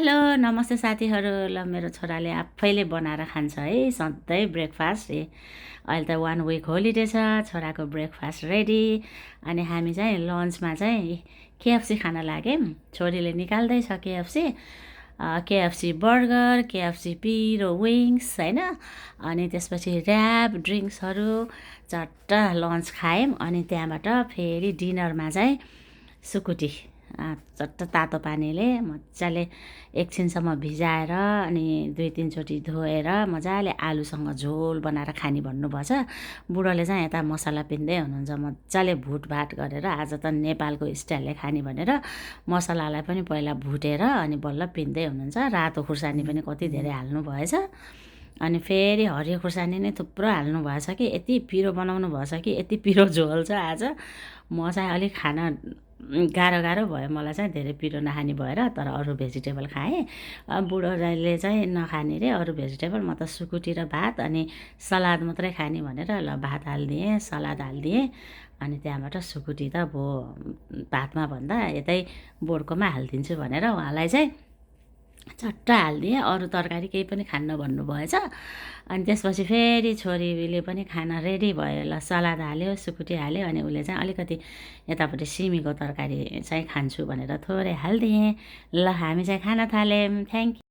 Hello नमस्ते साथीहरू। ल मेरो छोराले आफैले बनाएर खान्छ है सधैँ ब्रेकफास्ट। अहिले त 1 विक होलिडे छ, छोराको ब्रेकफास्ट रेडी। अनि हामी चाहिँ लन्चमा चाहिँ केएफसी खान लाग्यौँ। छोरीले निकाल्दैछ केएफसी बर्गर, केएफसी पिरो विङ्स होइन। अनि त्यसपछि ऱ्याप ड्रिङ्क्सहरू चट्ट लन्च खायौँ। अनि त्यहाँबाट फेरि डिनरमा चाहिँ सुकुटी चट्ट तातो पानीले मजाले एकछिनसम्म भिजाएर अनि 2-3 चोटि धोएर मजाले आलुसँग झोल बनाएर खानी भन्नुभएछ। बुढोले चाहिँ यता मसला पिन्दै हुनुहुन्छ, मजाले भुटभाट गरेर। आज त नेपालको स्टाइलले खानी भनेर मसलालाई पनि पहिला भुटेर अनि बल्ल पिन्दै हुनुहुन्छ। रातो खुर्सानी पनि कति धेरै हाल्नु भएछ। अनि फेरि हरियो खुर्सानी नै थुप्रो हाल्नु भएछ कि यति पिरो बनाउनु भएछ कि यति पिरो झोल छ आज। म चाहिँ अलिक खान गाह्रो भयो, मलाई चाहिँ धेरै पिरो नखाने भएर। तर अरू भेजिटेबल खाएँ। बुढोले चाहिँ नखाने रे अरू भेजिटेबल, म त सुकुटी र भात अनि सलाद मात्रै खाने भनेर ल भात हालिदिएँ, सलाद हालिदिएँ। अनि त्यहाँबाट सुकुटी त भातमा भन्दा यतै बोर्डकोमा हालिदिन्छु भनेर उहाँलाई चाहिँ चट्ट हालिदिएँ। अरू तरकारी केही पनि खान्न भन्नुभएछ। अनि त्यसपछि फेरि छोरीले पनि खाना रेडी भयो। ल सलाद हाल्यो, सुकुटी हाल्यो। अनि उसले चाहिँ अलिकति यतापट्टि सिमीको तरकारी चाहिँ खान्छु भनेर थोरै हालिदिएँ। ल हामी चाहिँ खान थाल्यौँ। Thank you.